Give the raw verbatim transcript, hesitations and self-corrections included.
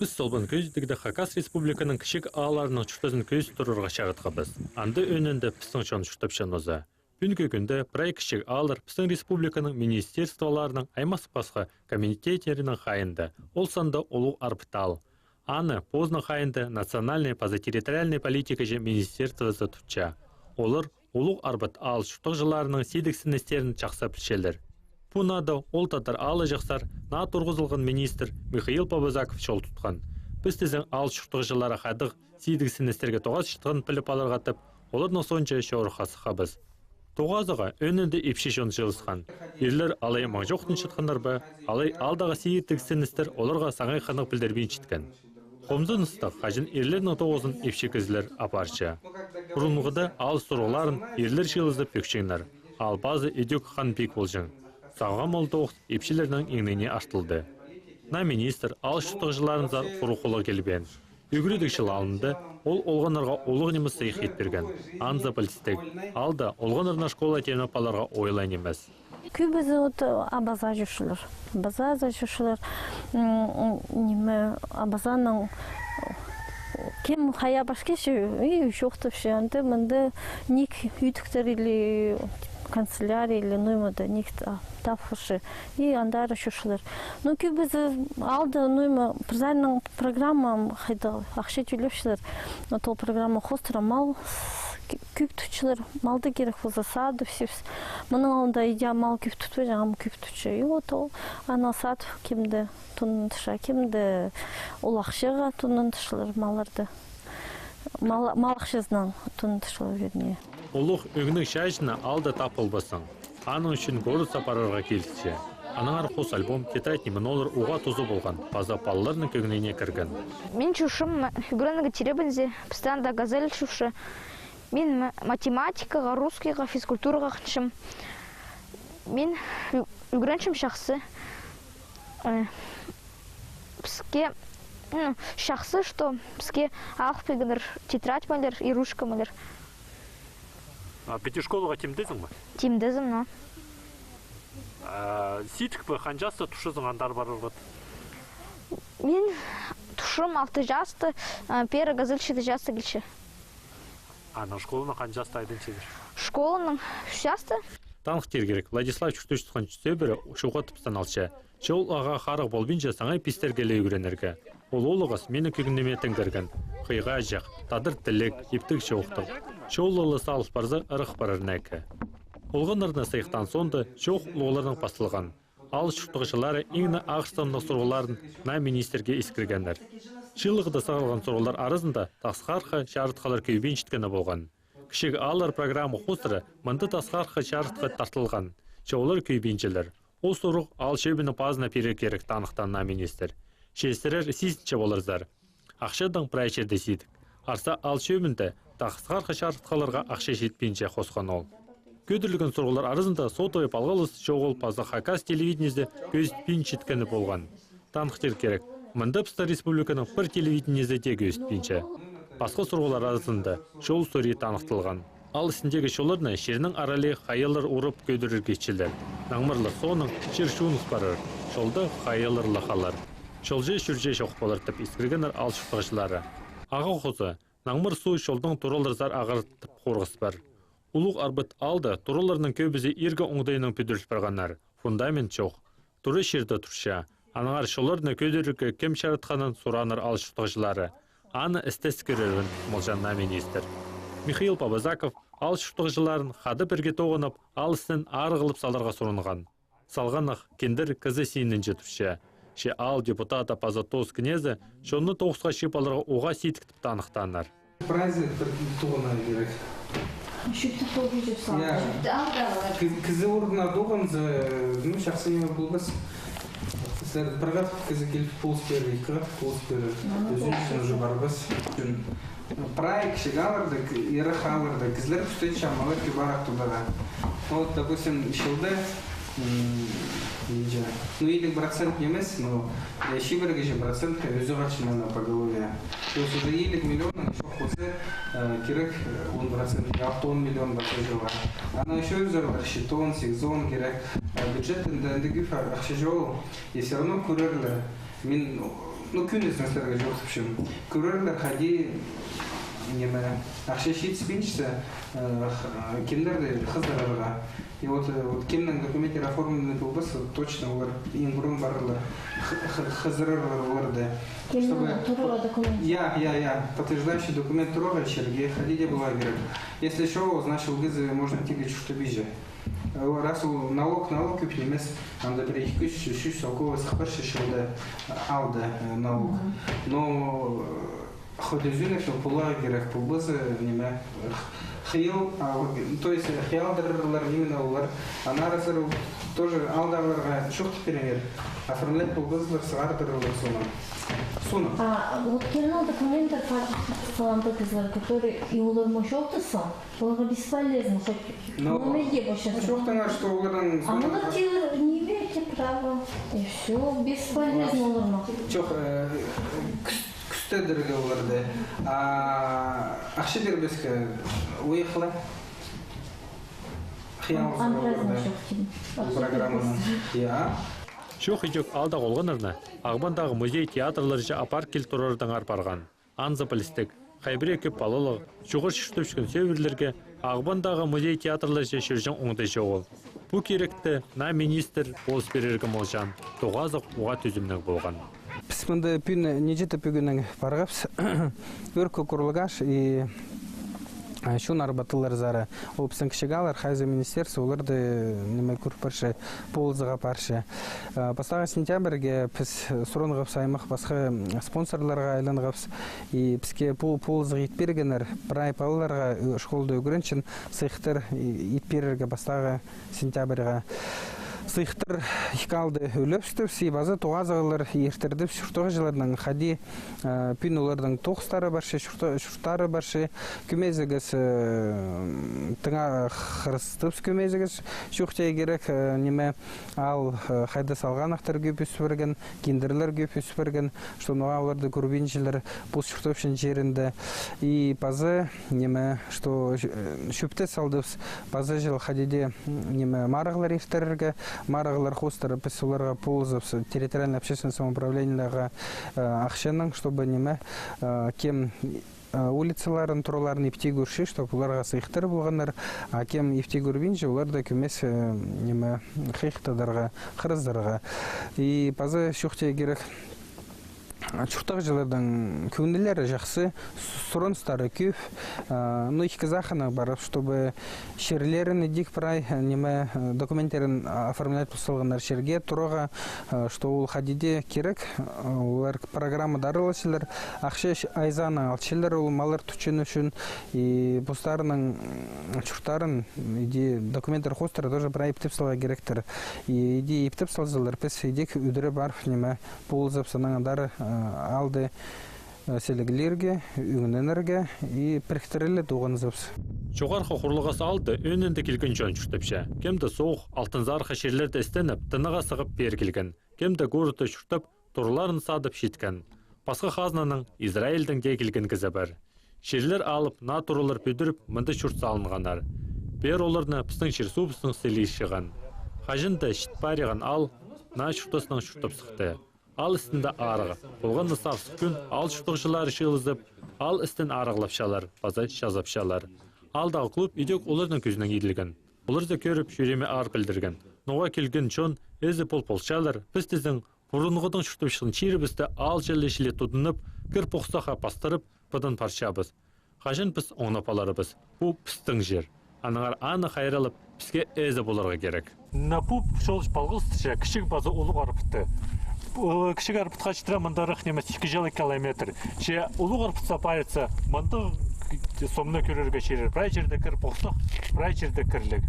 Піс Солбан кӧзідігде Хакас Республиканың кічіг аалларының чуртазын кӧзіт турарға чағыртхабыс. Анда ӧӧнінде пістің чон чуртапча нооза. Пӱӱнгі кӱнде прай кічіг ааллар пістің республиканың министерстволарының, аймах пасха комитеттерінің хайиинда, ол санда Улуғ Арбат аал. Аны позының хайиинда национальнай паза территориальнай политикаҷа министерствозы тутча. Олар Улуғ Арбат аал чуртағҷыларының сидіксіністерін чахсы пілчелер. Пу наада ол тадар аалҷахсар наа турғызылған министр Михаил Побазаков чол тутхан. Піс тізең аал чуртағҷылары хайдағ сидіксіністерге тоғасчатханын піліп аларға тіп, оларның соонҷа чорыхха сыххабыс. Тоғазығға ӧӧнінде ипчі чон чыылысхан. Ирлер алай маң чоохтанчатханнар ба, алай аалдағы сидіксіністер оларға саңай хынығ пілдірбинчеткен. Хомзынысты хаҷан ирлернің тоғызын ипчі кізілер апарча. Пурунғыда аал сурығларын ирлер чыылызып пӧкчеңнер. Аал пазы ідӧк хан-пиг полҷаң. Сағам ол тоғыс ипчілернің иңніне артылды. Наа министр аал чуртағҷыларынзар хуруғ холға килбеен. Ӱгредіг чыл алнында ол олғаннарға улуғ нимес сыйых ит пирген. Анзы пілдістіг. Аалда олғаннарны школа теен апарарға ойлаан нимес. Кӧбізі вот абаза чӧрчелер. Абазазар чӧрчелер. М, м, ниме, абазаның кем хайа пас килче, и чоохтапча, анда-мында ниик ӱдіктер или канцелярия или, ну, ниме-де, ниик та-, тапча. И андар чӧрчелер. Ну, кӧбізі аалда, ну, ниме, пірсінің программа, хайда ахча тӧлепчелер. Вот ол программа хоостыра мал с-, кӧп тутчалар, малды кирек полза садып сибіс. Мының алнында иди мал кӧп тутпаҷаң, ам кӧп тутча. И вот ол, аны садып, кем-де тоннантырча, кем-де ол ахчаға тоннантырчалар малларды. Мал, мал ахчазынаң тоннантырчалар, вернее. Улуғ ӧңніг чааҷыны аалда тап полбассың. Аның ӱчӱн городсар парарға килісче. Аннаңар хос альбом, тетрадь ниме-ноо олар уғаа туза полған, паза палаларның кӧңніне кірген. Мин чӧрчем ӱгренерге деревнязе, пістің анда «Газель» чӧрче. Мин ма-, математикаға, русскийға, физкультураға хынчам. Мин ӱ-, ӱгренчем чахсы. Э, піске, ну, чахсы, что піске алып килгеннер тетрадь маллар и ручка маллар. А піди школаға тимдезің ме? Тимдезім, но. А сидік пе, хан часта турчазың андар парарға? Мин турчам алты часта, а пеер «Газель» читі часта килче. Анаң школанаң хан часта айданчазар? Школанаң ӱс часта. Таныхтир кирек, Владислав чуртап чатхан чӧбіре чоохтап саналча. Че ол ағаа харығ полбинча саңай пистерге ле ӱгренерге. Ол улуғ ас минің кӧңніме теңгерген. Хыйға аҷах, тадар тілег, иптіг чоохтағ. Чоллы ла салыл парза, ырах парар неке. Олғаннарны сыйыхтаан соонда чоох улуғларнаң пасталған. Аал чуртағҷылары иң не ағырсымнығ сурығларын наа министрге искіргеннер. Чыылығда сығарылған сурығлар аразында тасхархы чарытхылар кӧбеен читкені полған. «Кічіг ааллар» программа хоостыра мында тасхархы чарытхы тартылған. Че олар кӧбеенчелер. Ол сурығ аал чӧбінің пазына пирер кирек, таныхтаан наа министр. Честірер сизінче поларзар. Ахчадаң прай чирде сидік. Арса аал чӧбінде тасхархы чарытхыларға ахча читпинче, хосхан ол. Кӧдірілген сурығлар аразында сотовай палғалыс чоғыл паза Хакас телевидениезі кӧзітпинчеткені полған. Таныхтир кирек, мында пістің республиканың пір телевидениезі дее кӧзітпинче. Пасха сурығлар аразында чол сурии таныхталған. Аал істіндегі чолларны чирнің аралии хайалар урап кӧдірерге итчелер. Наңмырлар соонаң чир чууныс парар, чолда хайалар ла халар. Чолҷа чӧрҷе чох полар тіп искіргеннер аал чуртағҷылары. Ағаа хоза, наңмыр суу чолдың тураларзар ағар тіп хорғыс пар. Улуғ Арбат аалда тураларның кӧбізі иргі оңдайнаң пӱдіріл парғаннар, фундамент чох. Тура чирде турча. Аннаңар чолларны кӧдірерге кем чаратханын сураннар аал чуртағҷылары. Аны істескирерін молҷаан наа министр. Михаил Побазаков аал чуртағҷыларын хада пірге тоғынып, аал істін арығлап саларға сурынған. Салғаннығ киндір кізі синінҷе турча. Че аал депутаты паза тоос кінезі чонны тоғысха чыып аларға уғаа сидік тіп таныхтааннар. Прайзы пір тоғынарға кирек. Чӱптіг тоғынҷа сал. Я. Чӱптіг ал да алар. Кіз-, кізі орнына тоғынза, ну, чахсы ниме полбас. Сірер пір хатығ кізі киліп полыс пирер, ікі хатығ полыс пирер. Ну, ӱзінҷізін уже парбас. Прай кічіг аалларда, к-, ирі аалларда кізілер кӱстенче маллар кӧп арах тударға. Вот, допустим, чылда М, нинҷе. Ну, илиг процент нимес, но, э, чибіргі же процентке ӧзі хачча на поголовье. То есть уже илиг миллионнаң чох полза, э, кирек, э, он процент, алты-он миллион парча чылға. Анаң ещё ӧзер парча, тоғызон, сигізон кирек. Э, бюджетте анда андағ кӧп ахча чоғыл. И всё равно кӧрерлер. Мин, ну, Ну, кӧнізін сірерге чоохтапчам. Кӧрерлер, хайди, ниме, ахча читіспинче, э, х-, кемнерді хызырарға. И вот, э, вот кемнің документтері оформленный полбас, вот точно олар иң пурун парарлар. Х-, х-, хызырарлар оларды. Кемнің турарға документ? Я, я, я. Подтверждающий документ турарға чирге, хайди дее поларға кирек. Если чоғыл, значит, ол кізі, может, тігі чуртабинча. Э, раз ол налог, налог кӧп нимес, анда пір ікі чӱс, ӱс чӱс салковай сых парча чылда, алды, э, налог. Но, э, хоть ӱзінек, но поларға кирек, полбаза, ниме, х-, хыйал, а, то есть, э, хыйалдырлар, именно олар. Аннаңар сірер тоже алдағыларға чоохтап пиріңер, оформлять полбазалар, сығардырлар соны. Соны. А вот кемнің документтері пар, салам, кізілер, которые и олар ма чоохтасса, оларға бесполезно, хоть номерге бошаса. Чоохтаңар, что оларның... А мында тилер не имеете права. И всё, бесполезно олар ма. Чох, э, кӱс-, кӱстедірге оларды. А ахча пирбеске уйахла. Хыйал программаны. Я. Чох идӧк алда олғаннарны Ағбандағы музей театрларҷа апарып кил турардаңар парған. Анзы пілістіг, хай пірее кӧп палалығ, чоғар чуртапчатхан сӧбірелерге Ағбандағы музей театрларҷа чӧрҷең оңдай чоғыл. Пу киректі наа министр полыс пирерге молҷаан, тоғазығ уғаа тӱзімніг полған. Піс мында пӱӱн, ниҷе-де пӱӱннең парғабыс. Ӧӧркі Курлығаш и, а, Чуун Арбатылар сари. Ол пістің кічіг ааллар, хайзы министерство оларды, ниме, кӧр парча, полызығ апарча. А, пастағы сентябрьге піс суранғабыс аймах пасха спонсорларға, айланғабыс. И піске пу-, полызығ ит пиргеннер, прай палаларға, ы, школада ӱгренчең, сыйыхтар и-, ит пирерге пастағы сентябрьға. Сыйыхтар ікі аалда ӱлебістібіс, и паза тоғазығлар иртірдібіс чуртағҷыларнаң, хайди, э, пӱӱн оларның тоғыстары парча, чурта-, чурттары парча, кӧмезігіс, э, тыңа хырыстыбыс, кӧмезігіс, чоохтирға кирек, э, ниме, аал, э, хайда салғанахтар кӧп ӧс пирген, киндірлер кӧп ӧс пирген, что ноға оларды кӧрбинчелер пос чуртапчатхан чирінде. И паза, ниме, что, э, чӧпті салдыбыс паза чыл хайди дее, м, ниме, марығлар иртірерге, марығлар хоостыра піс оларға полызыбыс, территориальный общественный самоуправлениелерге, э, ахчанаң, чтобы, ниме, э, кем, э, улицаларын, тураларын ипти кӧрче, чтоб оларға сыйыхтар полғаннар, а кем ипти кӧрбинче, оларны кӧмес, э, ниме, хыйыхтадарға, хырызарға. И паза чоохтирға кирек, чуртағҷыларның кӧңнілері чахсы, сураныстары кӧп, а, ну, ікі саханаң парып, чтобы чирлерін идӧк прай, ниме, документтерін оформлять пол салғаннар чирге, турарға, а, что ол хайди дее кирек, а, олар программада араласчалар, ахча ай саның алчалар ол маллар тутчаң ӱчӱн, и постарының, м, чурттарын, иди документтерін хоостыра тоже прай иптеп саларға киректер. И иди иптеп салзалар, піс идӧк ӱдіре парып, ниме, полызыбыс аннаң андар, э, аалда, э, сіліглирге, ӧңненерге и піріктіріле тоғынзабыс. Чоғархы Хурлығас аалда ӧӧнінде килген чон чуртапча. Кем-де соох, алтынзархы чирлерде істеніп, тынағға сығып пеер килген. Кем-де городта чуртап, тураларын садып читкен. Пасха хазнанаң, Израильдең дее килген кізі пар. Чирлер алып, наа туралар пӱдіріп, мында чурт салынғаннар. Пеер оларны пістің чир-суубыстың сілии сығған. Хаҷан даа чіт париған аал наа чуртаснаң чуртап сыхты. Аал істінде арығ. Полған на сағыс кӱн аал чуртағҷылары чыылызып, аал істін арығлапчалар, паза чазапчалар. Аалдағы клуб идӧк оларның кӧзінең иділген. Оларны кӧріп, чӱрееме аар пілдірген. Ноға килген чон ээзі пол полчалар, піс тізең, пурунғыдаң чуртапчатхан чирібісті аал чылы чіли тудынып, кір-похсахха пастырып, пыдын парчабыс. Хаҷан піс оңнап аларбыс? Пу пістің чир. Аннаңар аны хайраллап, піске ээзі поларға кирек. На пу чол палғалыстырча Кічіг паза Улуғ Арпатты. Пу, э, Кічіг Арпатха читіре мындарах нимес ікі чылығ километр. Че Улуғ Арпатха парча, мында сомны кӧрерге чирер. Прай чирде кір-похсах, прай чирде кірліг.